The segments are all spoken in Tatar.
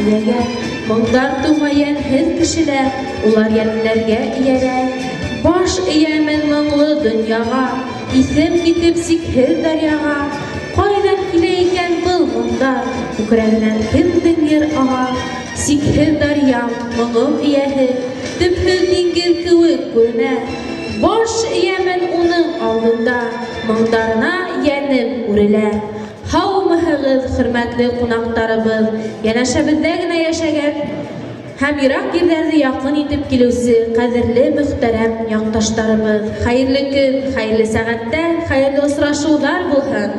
иягә. Моңдар тума йәнһез кешеләр, Улар йәнләргә иярә. Баш иямен моңлы дөньяга, Исем китеп сикһез дәрьяга. Кайдан килә икән был моңдар, Күкрәгеннән кемдең йыр ага? Сикһез дәрьям, моңым ияһе, Төпһез диңгез кеүек күренә. Баш иямен уның алдында, Моңдарына йәнем үрелә. Һаумыһыгыз, хөрмәтле кунактарыбыз, янәшәбездә генә яшәгән һәм ерак йирләрне якын итеп килүче кадерле мөхтәрәм якташтарыбыз! Хәерле көн, хәерле сәгатьтә, хәерле осрашулар булһын!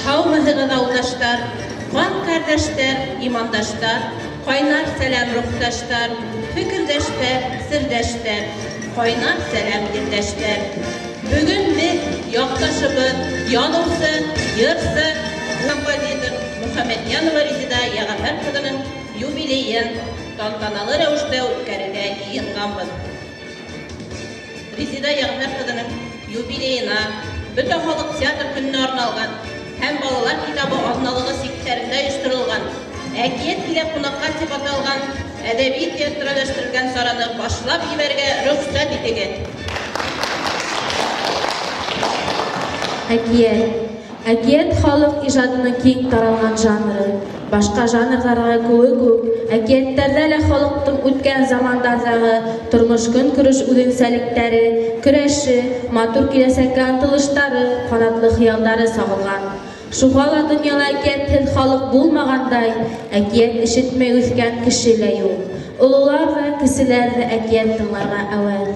Һаумыһыгыз, авылдаштар, кан кардәштәр, имандаштар, кайнар сәлам рухташтар, фикердәштәр, сердәштәр! Кайнар сәлам, иптәшләр! Бүген без якташыбыз, язучы, йырчы, композитор Мөхәммәтьянова Резеда Ягәфәр кызының юбилеен тантаналы рәвештә үткәрергә җыенганбыз. Резеда Ягъфәр кызының юбилеена, Бөтәхалык театр көненә арналган һәм балалар китабы атналыгы чикләрендә оештырылган Әкият килә кунакка дип аталган әдәби театральләштерелгән чараны башлап җибәрергә рөхсәт итегез. Әкият. Әкият халык иҗатының киң таралган жанры. Башка жанрларга кеүек үк, әкиятләрдә лә халыктың үткән замандардагы тормыш-көнкүреш үзенчәлекләре, көрәше, матур киләчәккә ынтылыштары, канатлы хыялдары сагылган. Шуга ла дөньяда әкиятһез халык булмагандай, әкият ишетмәй үскән кеше лә юк. Олылар да, кечеләр дә әкият тыңларга әвәс.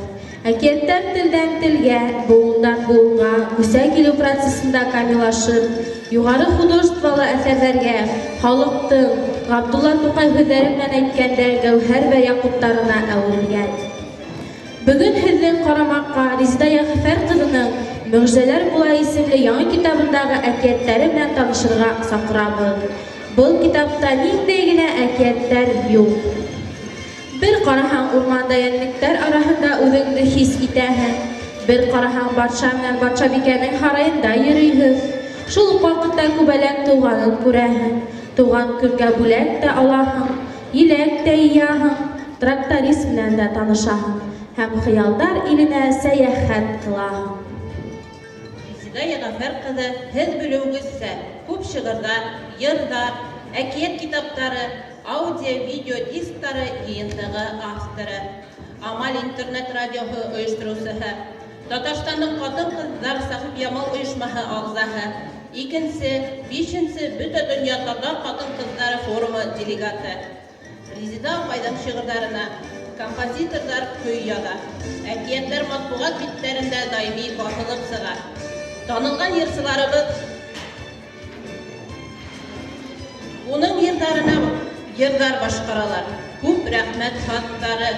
Әкиятләр телдән телгә, буыннан буынга күчә килү процессында камиллашып, югары художестволы әсәрләргә, халыктың, Габдулла Тукай һүзләре белән әйткәндә, гәүһәр вә якутларына әверелгән. Бөгөн һеҙҙең ҡарамаҡҡа Резеда Йәғфәр ҡыҙының Мөгжизәләр була исемле яңы китабындағы әкиәттәре менән танышырға саҡырабыҙ. Был китапта ниндәй генә әкиәттәр юҡ. Бер ҡараһаң, урманда йәнлектәр араһында үҙеңде хис итәһең, бер ҡараһаң, батша менән батшабикәнең һарайында йөрөйһөң. Шул уҡ ваҡытта күбәләк тыуғанын күрәһең, тыуған көнгә бүләк тә алаһың, еләк тә йыяһың, тракторист белән дә танышаһың һәм хыялдар иленә сәяхәт кылаһың. Резеда Ягафәр кызы, һез белүегезчә, күп шигырьләр, йырлар, әкият китаптары, аудио, видео дисктары җыентыгы авторы, Амаль интернет радиоһы оештыручыһы, Татарстанның хатын-кызлар Сәхипьямал оешмаһы агъзаһы, икенче, бишенче Бөтәдөнья татар хатын-кызлары форумы делегаты. Резеда апайның шигырьләренә композиторлар көй яза, әкиятләр матбугат битләрендә даими басылып чыга. Танылган йырчыларыбыз уның йырларына йырлар башкаралар. Күп рәхмәт хатлары,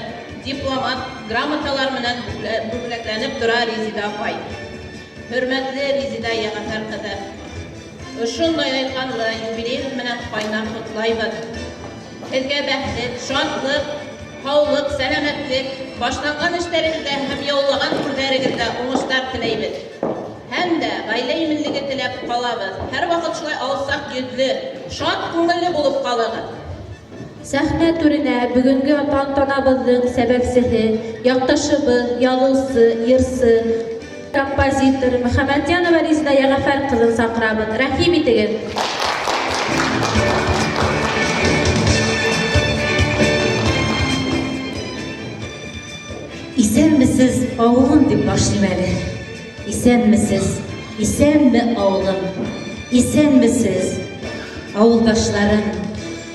дипломат, грамоталар менән бүләкләнеп тора Резеда апай. Хөрмәтле Резеда Ягәфәр кызы! Ошындай айканлы юбилеегыз менән кайнар котлайбыз! Сезгә бәхет, шатлык, һаулык, сәламәтлек, башланган эшләрегездә һәм яулаган үрләрегездә уңышлар теләйбез. Һәм дә гаилә иминлеге теләп калабыз. Һәрвакыт шулай алсак йөзле, шат күңелле булып калыгыз! Сәхнә түренә бүгенге тантанабызның сәбәпчеһе, якташыбыз, язучы, йырчы, композитор Мөхәммәтьянова Резеда Ягәфәр кызын сакырабыз. Рәхим итегез! Исәнмесез, авылым дип башлыйм әле. Исәнмесез, исәнме, авылым. Исәнмесез, авылдашларым.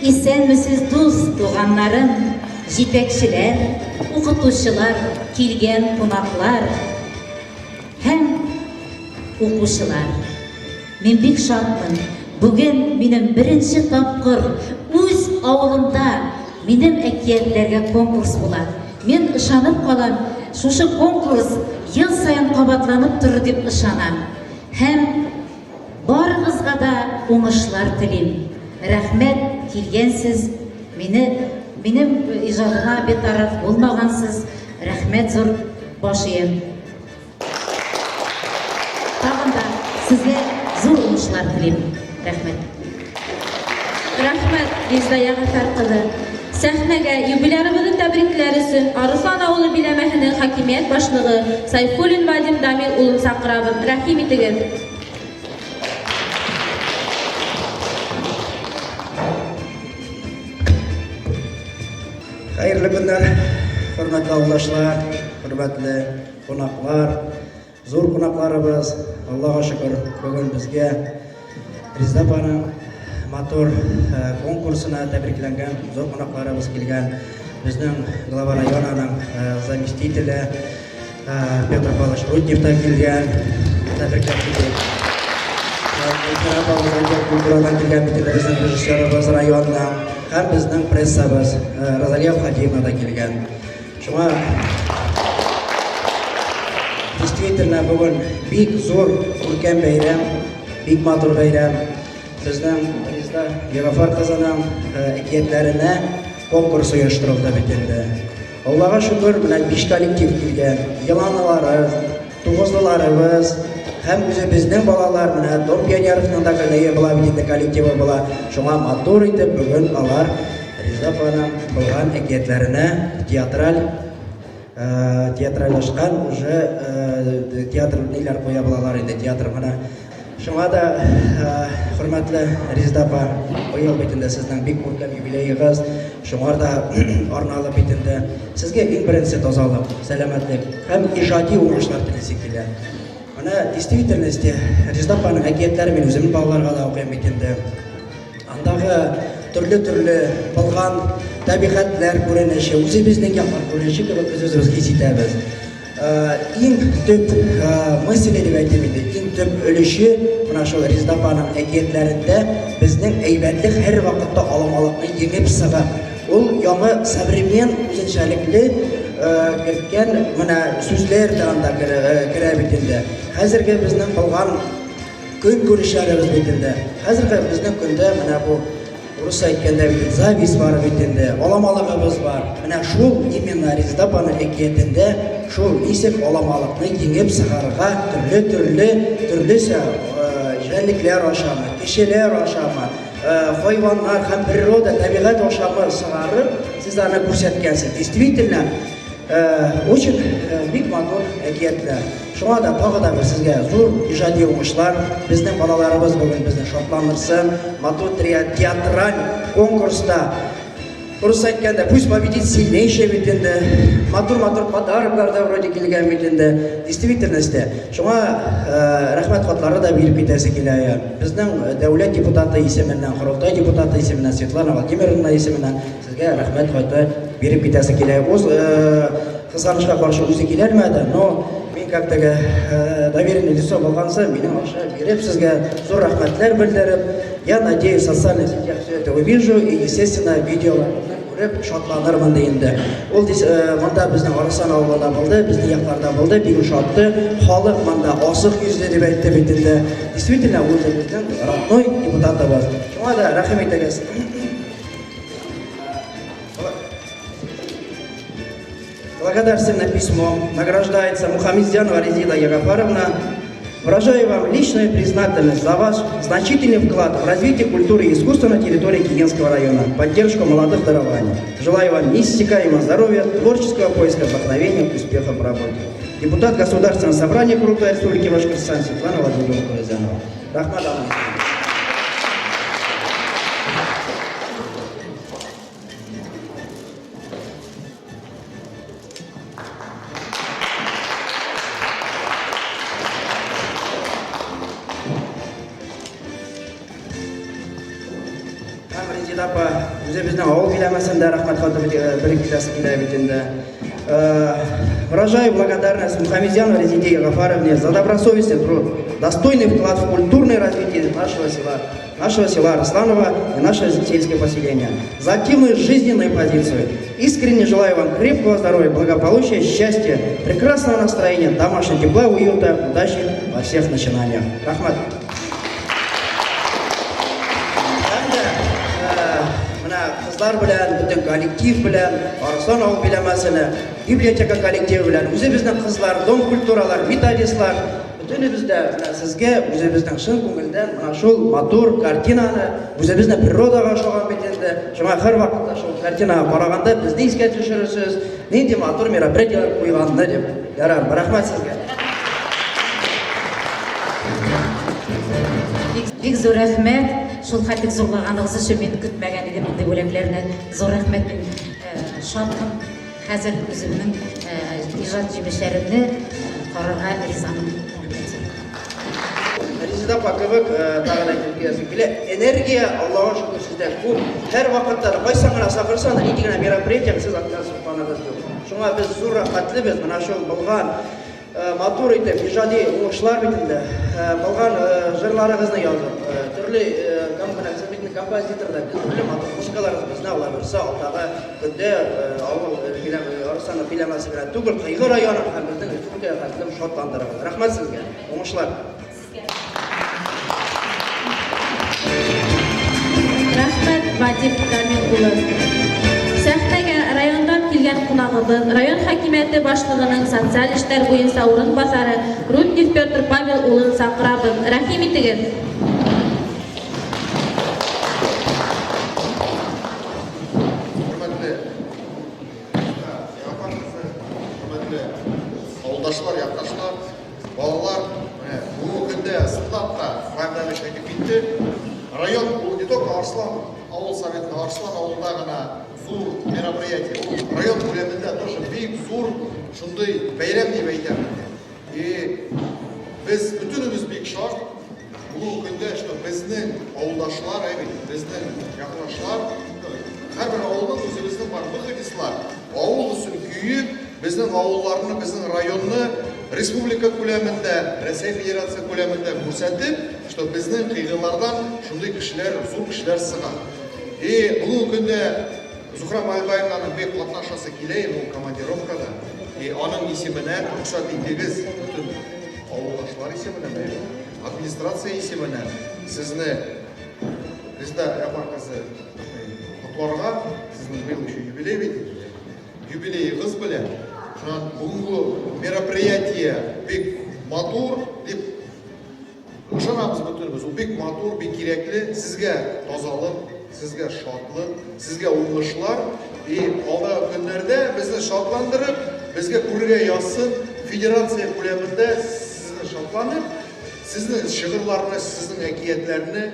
Исәнмесез, дус, туганнарым, җитәкчеләр, укытучылар, килгән кунаклар һәм укучылар. Мин бик шатмын. Бүген минем беренче тапкыр үз авылымда минем әкиятләргә конкурс була. Мин ышанып калам, шушы конкурс ел саен кабатланып торыр дип ышанам. Һәм Барыгызга да уңышлар телим. Рәхмәт, килгәнсез, мине, минем иҗатыма битараф булмагансыз. Рәхмәт зур, баш иям. Тагын да сезгә зур уңышлар. уңышлар телим. Рәхмәт. Рәхмәт, Резда Ягъфәр кызы. Сәхнәгә юбилярыбызны тәбрикләр өчен Арыслан авылы биләмәһенең хакимият башлыгы Сайфуллин Вадим Дамир улын чакырабыз. Рәхим итегез. Хәерле көннәр, хөрмәтле авылдашлар, хөрмәтле кунаклар, зур кунакларыбыз. Аллага шөкер, бүген безгә Резеда апаның матур э, конкурсына тәбрикләнгән зур кунакларыбыз килгән. Безнең глава районаның э, заместителе э, Петр Павлович Руднев та килгән. Тәбрикләп китик. Гөлфирә апабыз отдел культурадан килгән бит инде безнең режиссерыбыз районның һәм безнең прессабыз Розалия Хадиевна да килгән. Шуңа действительно бүген бик зур күркәм бәйрәм, бик матур бәйрәм. Безнең Резда Ягафар кызының әкиятләренә конкурс оештырылды бит инде. Аллага шөкер, менә биш коллектив килгән. Еланалары, тугызлыларыбыз һәм үзебезнең балалар, менә Дом пионеровның да көнее була бит инде, коллективы була. Шуңа матур итеп бүген алар Резеда апаның булган әкиятләренә театраль театральлашкан уже театр ниләр куя булалар инде, театр менә. Шуңа да, хөрмәтле Резеда апа, быел бит инде сезнең бик күркәм юбилеегыз, шуңар да арналып бит инде сезгә иң беренче тазалык, сәламәтлек һәм иҗади уңышлар телисе килә. Менә действительности Резеда апаның әкиятләре мин үземнең балаларга да укыйм бит инде. Андагы төрле-төрле булган табигатьләр күренеше, үзебезнең яклар күренеше кебек без үзебез хис итәбез. Иң төп мысли дип әйтим инде, иң төп өлеше менә шул Резеда апаның әкиятләрендә безнең әйбәтлек һәрвакытта аламалыкны җиңеп чыга. Ул яңа современ үзенчәлекле керткән менә сүзләр дә анда керә бит инде. Хәзерге безнең булган көнкүрешләребез бит инде. Хәзерге безнең көндә менә бу урысча әйткәндә бит зависть бар бит инде, аламалыгыбыз бар. Менә шул именно Резеда апаның әкиятендә шул ничек аламалыкны җиңеп чыгарырга төрле-төрле, төрлечә җәнлекләр ашамы, кешеләр ашамы, хайваннар һәм природа, табигать ашамы чыгарып, сез аны күрсәткәнсез. Действительно, очень бик матур әкиятләр. Шуңа да тагы да бер сезгә зур иҗади уңышлар, безнең балаларыбыз бүген безне шатландырсын, матур театраль конкурста, урысча әйткәндә, пусть победит сильнейший бит инде, матур-матур подароклар да вроде килгән бит инде, действительностьтә. Шуңа рәхмәт хатлары да биреп китәсе килә. Безнең дәүләт депутаты исеменнән, Корылтай депутаты исеменнән, Светлана Владимировна исеменнән сезгә рәхмәт хаты биреп китәсе килә. Уз кызганычка каршы үзе киләлмәде, но мин как теге доверенный лицо булгансы, минем аша биреп сезгә зур рәхмәтләр белдереп, я надеюсь, в социальных сетях все это увижу и, естественно, видеоларны күреп шатланырмын ди инде. Ул монда безнең Арыслан авылында булды, безнең якларда булды, бик ошатты. Халык монда асык йөзле дип әйтте бит инде. Действительно, ул безнең родной депутатыбыз. Шуңа да рәхим итегез. Благодарственное письмо награждается Мухамедзянова Резида Ягафаровна. Выражаю вам личную признательность за ваш значительный вклад в развитие культуры и искусства на территории Кигинского района, поддержку молодых дарований. Желаю вам неиссякаемого здоровья, творческого поиска вдохновения, успехов в работе. Депутат Государственного собрания Курултая Республики Башкортостан Светлана Владимировна Курозянова. Рәхмәт. Һәм Резеда апа, үзебезнең авыл биләмәсендә рәхмәт хаты биреп китәсе килә бит инде. Выражаю благодарность Мухамедзяну Резиде Гафаровне за добросовестный труд, достойный вклад в культурное развитие нашего села Арсланова и наше сельское поселение, за активную жизненную позицию. Искренне желаю вам крепкого здоровья, благополучия, счастья, прекрасного настроения, домашнего тепла, уюта, удачи во всех начинаниях. Рәхмәт. Һәм дә менә кызлар белән, бөтен коллектив белән, Арыслан авыл биләмәсенә, библиотека коллективы белән, үзебезнең кызлар, дом культуралар, методистлар, бөтен Бөтенебез дә менә сезгә үзебезнең чын күңелдән менә шул матур картинаны, үзебезне природага ошаган бит инде. Шуңа һәрвакытта шул картинага караганда безне искә төшерерсез, нинди матур мероприятиеләр куйганны дип. Ярар, рәхмәт сезгә. Бик зур рәхмәт. Шул хәтлек зурлаганыгыз өчен мин көтмәгән идем мондый бүләкләрне. Зур рәхмәт, мин э, шатмын. Хәзер үземнең иҗат җимешләремне карарга ризамын. Резеда апа кебек тагын әйтеп китәсем килә. Энергия, Аллага шөкер, сездә күп. Һәрвакытта да кайсы гына чакырса да, нинди генә мероприятиегә сез отказ тотканыгыз юк. Шуңа без зур рәхмәтлебез. Менә шул булган матур итеп иҗади уңышлар бит инде. Булган җырларыгызны язып, төрле сез бит инде композитор да, төрле матур музыкаларыгыз безне Алла бирсә алдагы Көндә авыл Арысланов биләмәсе белән түгел, Кыйгы районын һәм безнең республикага хәтлем шатландырыгыз. Рәхмәт сезгә. Уңышлар. Рәхмәт, Вадим Камил улы. Сәхнәгә райондан килгән кунагыбыз, район хакимияте башлыгының социаль эшләр буенча урынбасары Руднев Петр Павел улын чакырабыз. Рәхим итегез! Хөрмәтле Япан кызы, хөрмәтле авылдашлар, якташлар, балалар, менә бүгенге көндә чынлап та Район әйтеп китте. Район ул не только Арслан авыл советы, Арслан авылында гына зур мероприятие. Ул район күләмендә тоже бик зур шундый бәйрәм дип әйтәм. И без бөтенебез бик шат, бүгенге көндә, что безнең авылдашлар, әй бит, безнең якташлар, һәрбер авылның үзебезнең бар выходецлар, авыл өчен көеп, безнең авылларны, безнең районны республика күләмендә, Рәсәй Федерация күләмендә күрсәтеп, что безнең кыйгылардан шундый кешеләр, зур кешеләр сыга. И бүгенге көндә Зухра Мальбаевнаның бик катнашасы килә иде, ул командировкада. И аның исеменә рөхсәт итегез, бөтен авылдашлар исеменә, администрация исеменә сезне Резеда Япар кызы котларга, сезнең быел еще юбилей бит инде. Юбилеегыз белән. Шуннан бүгенге мероприятие бик матур дип Ышанабыз бөтенебез, ул бик матур, бик кирәкле. Сезгә тазалык, сезгә шатлык, сезгә уңышлар. И алдагы көннәрдә безне шатландырып, безгә күрергә язсын, федерация күләмендә сезне шатланып, сезнең шигырьләрне, сезнең әкиятләрне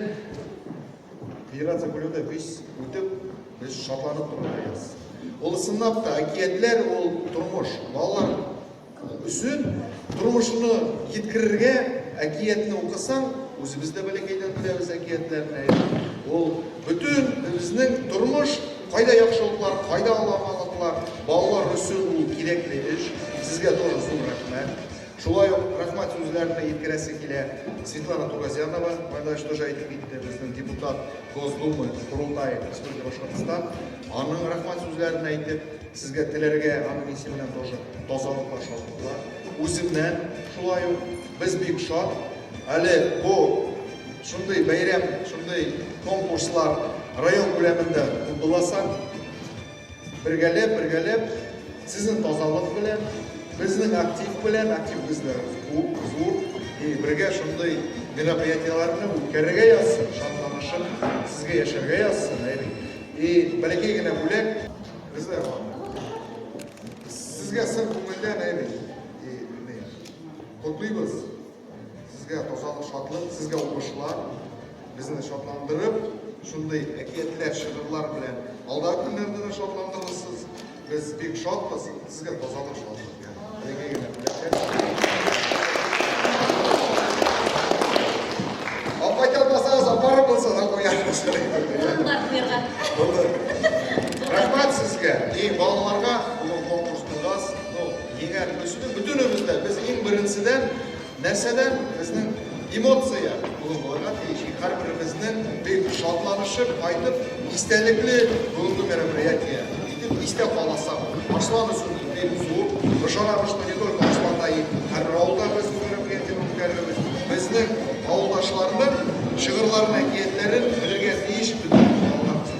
федерация күләмендә без үтеп, без шатланып торырга язсын. Ул чынлап та әкиятләр ул тормыш. Балалар Өчен тормышны җиткерергә әкиятне укысаң, үзебез дә бәләкәйдән беләбез әкиятләрне. Ул бөтен безнең тормыш, кайда яхшылыклар, кайда аламалыклар, балалар өчен ул кирәкле эш. Сезгә тоже зур рәхмәт. Шулай ук рәхмәт сүзләрен дә җиткерәсе килә. Светлана Тугазянова, Майдач тоже әйтеп китте, безнең депутат Госдумы, Курултай, Республика Башкортстан. Аның рәхмәт сүзләрен әйтеп, Сезгә теләргә аның исеменнән тоже тазалыклар, шатлыклар. Үземнән шулай ук. Без бик шат. Әле бу шундый бәйрәм, шундый конкурслар район күләмендә күп буласа, бергәләп, бергәләп сезнең тазалык белән, безнең актив белән, актив бездә күп, зур, и бергә шундый мероприятиеләрне үткәрергә язсын, шатланышып, сезгә яшәргә язсын, әйе. И бәләкәй генә бүләк. Бездә сезгә сын күңелдән әйбит. Котлыйбыз. Сезгә тазалык, шатлык, сезгә уңышлар. Безне шатландырып, шундый әкиятләр, шигырьләр белән алдагы көннәрдә дә шатландырырсыз. Без бик шатбыз. Сезгә тазалык, шатлык. Бәләкәй генә бүләкләр. Апайта алмасагыз, апарып булса да куярбыз. Урыннар куярга. Булды. Рәхмәт сезгә. И балаларга бүген конкурс булгас, ну, еңәр көчле бөтенебез дә. Без иң беренчедән нәрсәдән безнең эмоция бүген булырга тиеш. И һәрберебезнең бик шатланышып кайтып, истәлекле бүгенге мероприятие итеп истә каласа. Арслан өчен бик зур. Ышанабыз, что не только Арсланда, и һәрбер авылда без бу мероприятиене үткәрербез. Безнең авылдашларның шигырьләрен, әкиятләрен белергә тиеш бөтен балаларыбыз.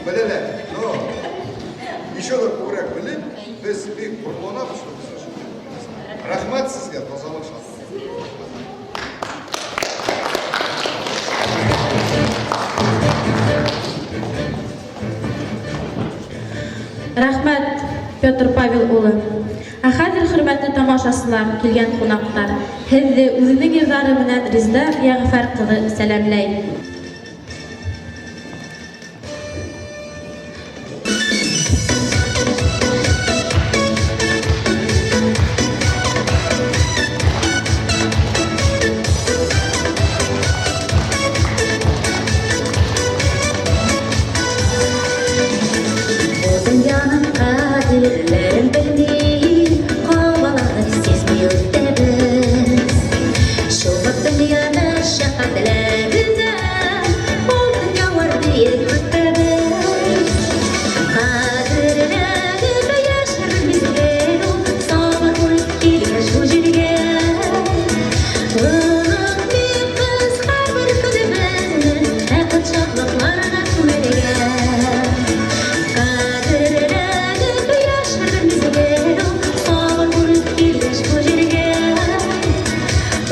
Беләләр. Но еще да күбрәк белеп, без бик горурланабыз, что безнең шундый. Рәхмәт сезгә, тазалык, шатлык. Рәхмәт, Петр Павел улы. Ә хәзер, хөрмәтле тамашачылар, килгән кунаклар, һеҙҙе үҙенең йырҙары менән Резеда Йәғфәр ҡыҙы сәләмләй. Бу дөньяның кадерләрен белми, кабаланып сизми үтәбез. Шул дөнья мәшәкатьләренә алтын явар диеп көтәбез. Кадерләнеп яшәр мизгел ул, сабыр булып килгәч бу җиргә. Онытмыйбыз һәрбер көнебезне, бәхет шатлыкларына күмәргә. Кадерләнеп яшәр мизгел ул, сабыр булып килгәч бу җиргә.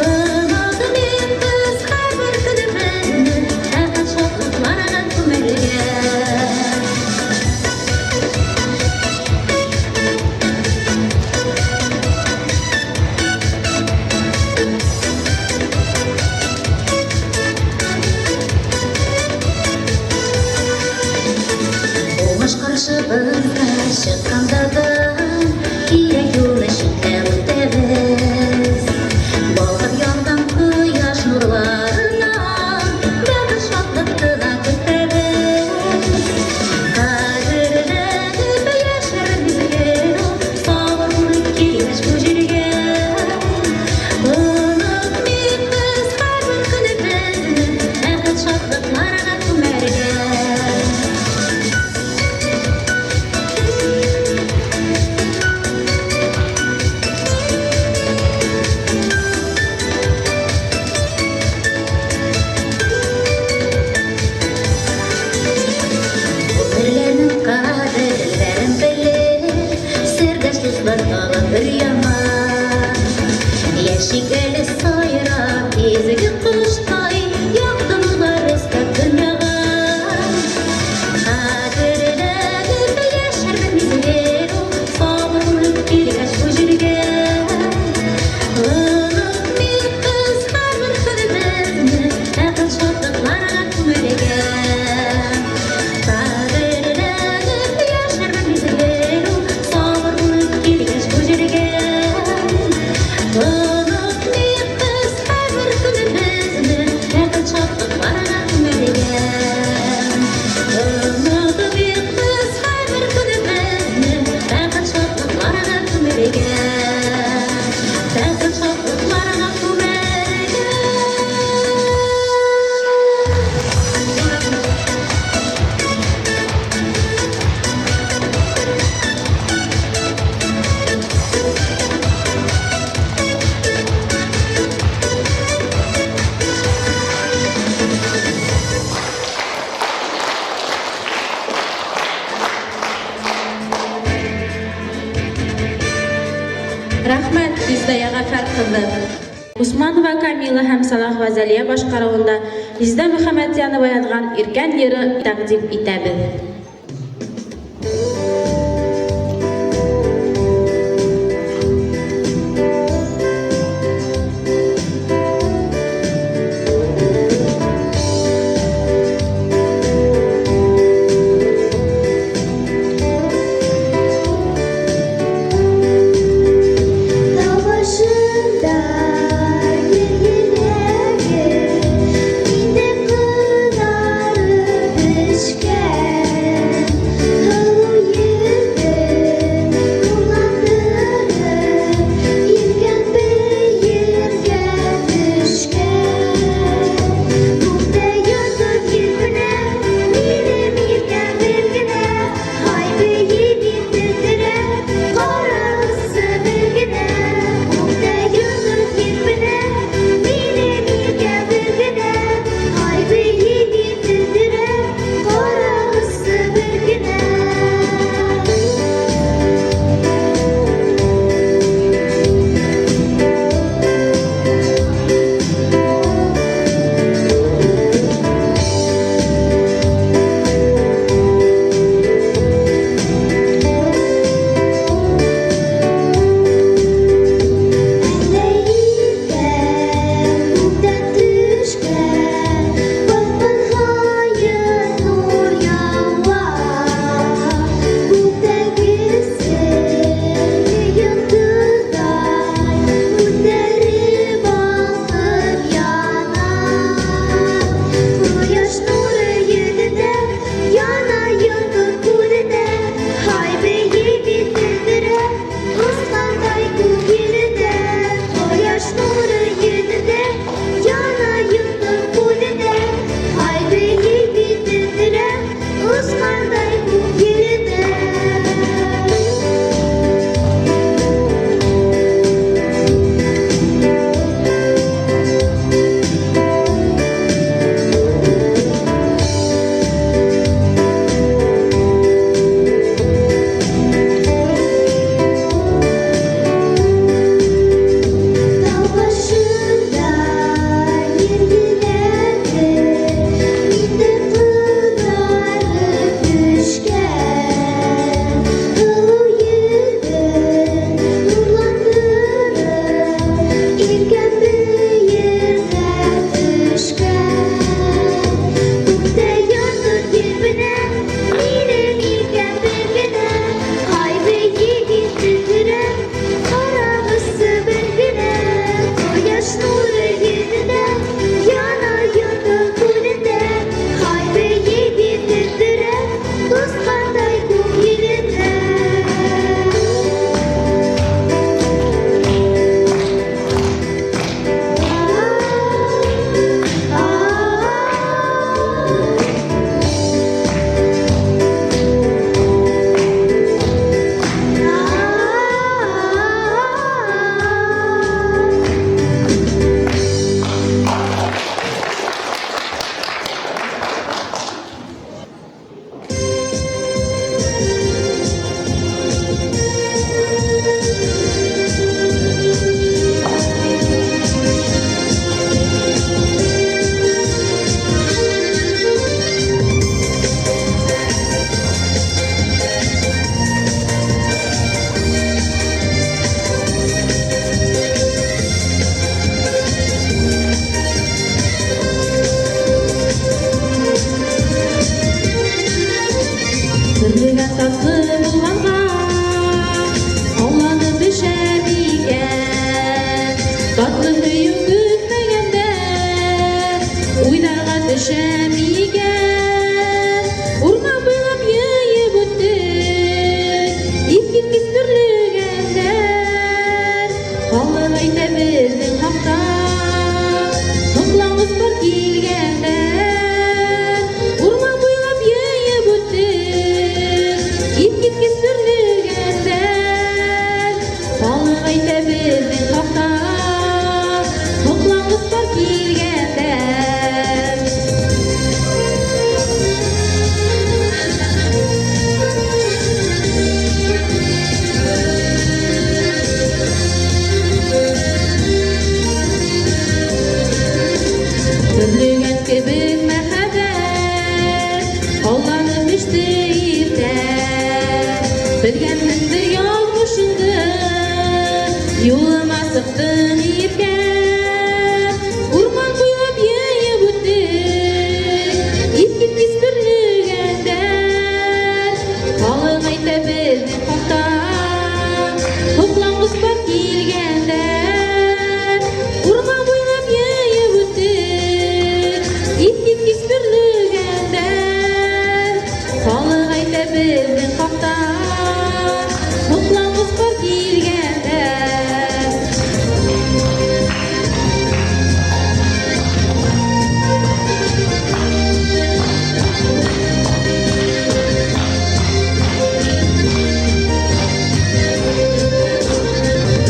Онытмыйбыз һәрбер көнебезне, бәхет шатлыкларына күмәргә. Уңыш каршыбызга чыкканда да, кирәк юлны читләп үтәбез. Балкып янган кояш нурларыннан бәхет шатлык кына көтәбез. Кадерләнеп яшәр мизгел ул, сабыр булып килгәч бу җиргә. Онытмыйбыз һәрбер көнебезне, бәхет шатлыкларга күмәргә. Гомерләрнең кадерләрен белеп, сердәш дуслар тагын бер яңа. Яшик әле сайрап, изге коштай, якты нурлар өстәп дөньяга. Кадерләнеп яшәр бер мизгел ул, сабыр булып килгәч бу җиргә. Онытмыйбыз һәрбер көнебезне, бәхет шатлыкларга күмәргә. Кадерләнеп яшәр бер мизгел ул, сабыр булып килгәч бу җиргә. Онытмыйбыз һәрбер көнебезне, бәхет шатлыкларга күмәргә. Онытмыйбыз һәрбер көнебезне, бәхет шатлыкларга күмәргә. Бәхет шатлыкларга күмәргә. Рәхмәт, Резеда Ягафәр кызы. Усманова Камила һәм Салахова Зәлия башкаруында Резеда Мөхәммәтьянова язган Иркән йыры тәкъдим итәбез. Тау башында гөл еләге инде кызарып пешкән. татлы булганга, Ауланып эчә микән? Татлы сөю көтмәгәндә, Уйларга төшә микән? Урман буйлап йөеп үттек, Искиткеч төрлегәннәр. Халык әйтә безнең хакта, Соклангыч пар килгәннәр. Урман буйлап йөеп үттек, Искиткеч төрлегәннәр. Халык әйтә безнең хакта, Соклангыч пар килгәннәр. Бөрлегән кебек мәхәббәт, Алланып эчте иртә. Белгәнмендер язмышыңды, Юлыма сыктың иркә. Урман буйлап йөеп үттек, Искиткеч бөрлегәндә. Халык әйтә безнең хакта, Соклангыч бар килгәндә. Урман буйлап йөеп үттек, Искиткеч бөрлегәндә. Халык әйтә безнең хакта, Соклангыч бар килгәндә.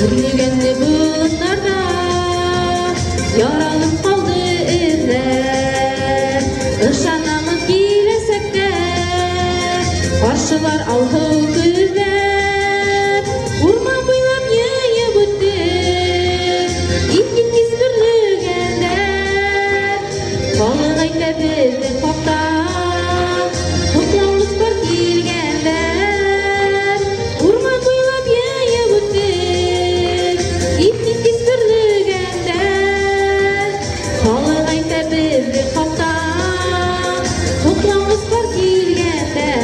Бөрлегәнле болыннарда Яралып калды эзләр. Ышанамын киләчәктә Каршылар алһу көзләр. Урман буйлап йөеп үттек, Искиткеч бөрлегәннәр. Халык әйтә безнең хакта, Соклангыч пар килгәннәр. Урман буйлап йөеп үттек, Искиткеч бөрлегәннәр. Халык әйтә безнең хакта, Соклангыч пар килгәннәр.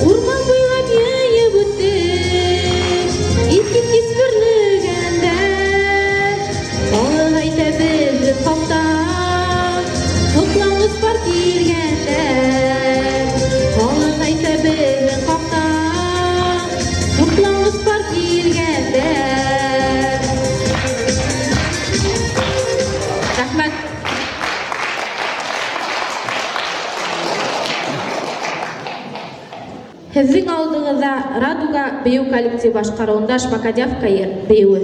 Урман буйлап йөеп үттек, Искиткеч бөрлегәннәр. Халык әйтә безнең хакта, Соклангыч пар килгәннәр. Халык әйтә безнең хакта, Соклангыч пар килгәннәр. Рәхмәт. Һеҙҙең алдығыҙҙа Радуга бейеү коллективы башҡарыуында Шпакодявка бейеүе.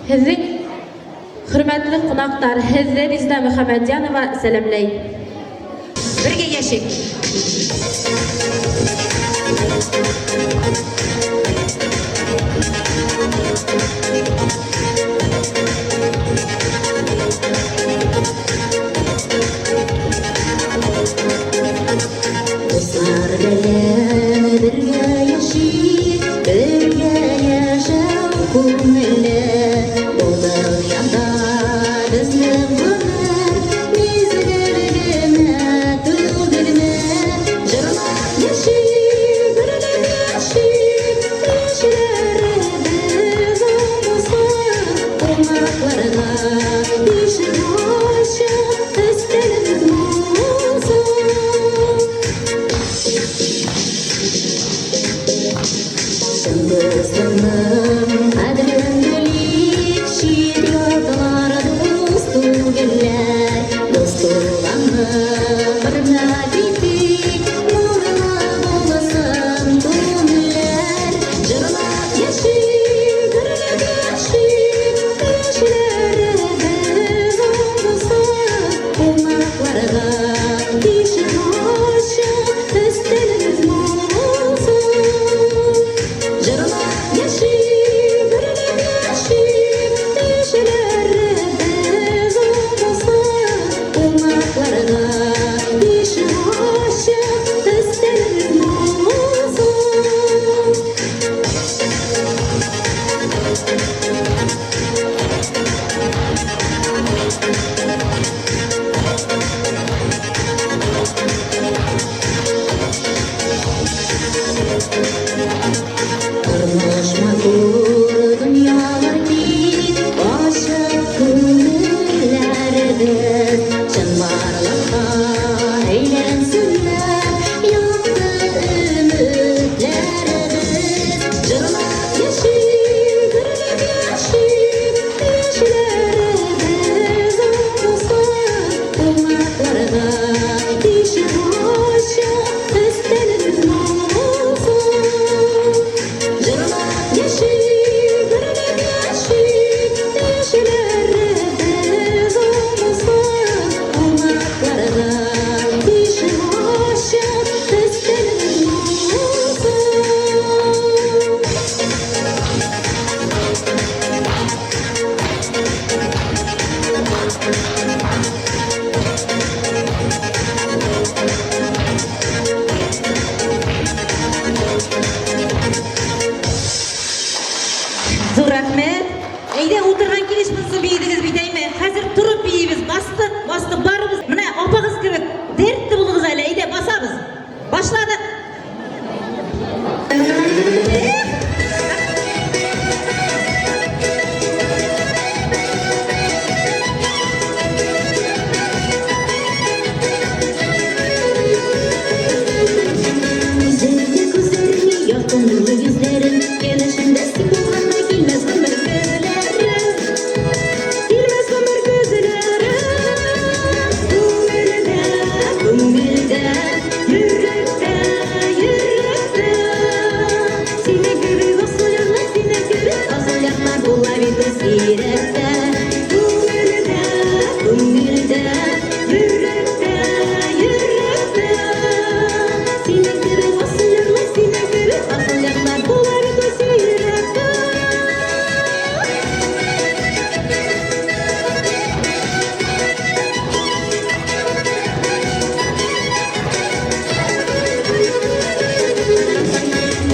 Һеҙҙең хөрмәтле ҡунаҡтар, һеҙҙе Резеда Мөхәммәтйәнова сәләмләй. Бергә яшик! Дуслар белән бергә яшик, бергә яшәү күңелле. Булды янда безнең гомер, мизгел генә түгелме? Җырлап яшик, гөрләп яшик, яшьләребез уңсын. Кунакларга ишек ачык, өстәлебез мулсын. Чын дуслыкның кадерен белик, чит-ятлар дус түгелләр. Дус туганны хөрмәт итик, нурлы булсын күңелләр. Җырлап яшик, гөрләп яшик, яшьләребез уңсын. Кунакларга ишек ачык, өстәлебез мул булсын. Җырлап яшик, гөрләп яшик, яшьләребез уңсын. Кунакларга ишек ачык, өстәлебез мул булсын. Тормыш матур, дөньялар киң, ачык күңелләребез чынбарлыкка әйләнсеннәр, якты өметләребез. Җырлап яшик, гөрләп яшик, яшьләребез уңсын. Кунакларга ишек ачык, өстәлебез мул булсын. Җырлап яшик, гөрләп яшик, яшьләребез уңсын. Кунакларга ишек ачык, өстәлебез мул булсын. Зур рәхмәт. Әйдә, утырган килеш монысы биедегез бит, әйме? Хәзер торып биибез. Бастык, бастык барыбыз. Менә апагыз кебек дәртле булыгыз әле. Әйдә, басабыз. Башладык. Эх! Күзләре, күзләрең, якты нурлы йөзләрең, Янәшәмдә син булганда килмәс гомер көзләре. Килмәс гомер көзләре. Күңелдә, күңелдә, йөрәктә, йөрәктә. Синең кебек асыл ярлар, синең кебек асыл ярлар була бит сирәктә. Күңелдә, күңелдә, йөрәктә, йөрәктә. Синең кебек асыл ярлар, синең кебек асыл ярлар була бит сирәктә.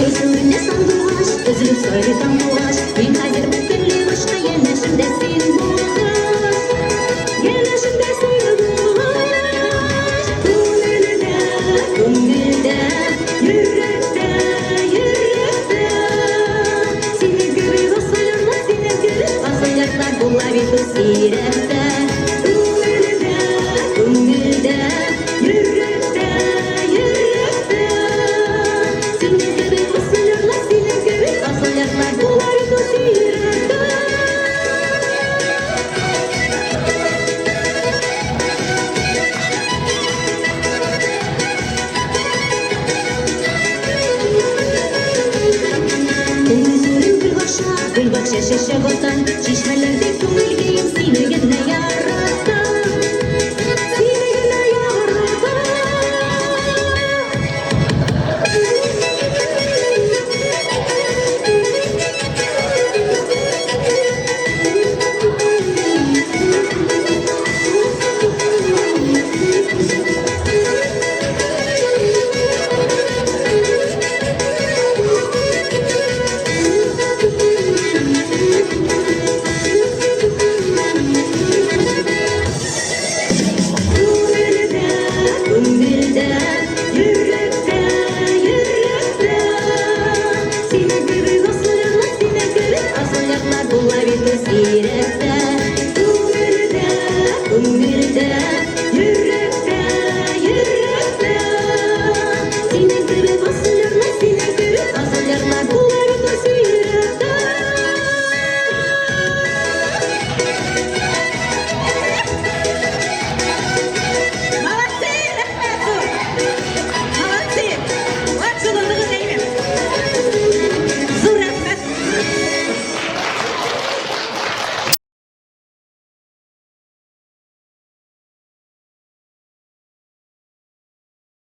Әйтүендә сандугач, өзелеп сайрый таңдугач, Мин хәзер бөтенләй башка янәшәмдә син булгач. Янәшәмдә син булгач. Күңелдә, күңелдә, йөрәктә, йөрәктә. Синең кебек асыл ярлар, синең кебек асыл ярлар була бит ул сирәктә. Күңелдә, күңелдә, йөрәктә, йөрәктә. Синең кебек асыл ярлар, синең кебек асыл ярлар була бит ул сирәктә. Күңел түрем гөлбакча, гөлбакча чәчәк ата.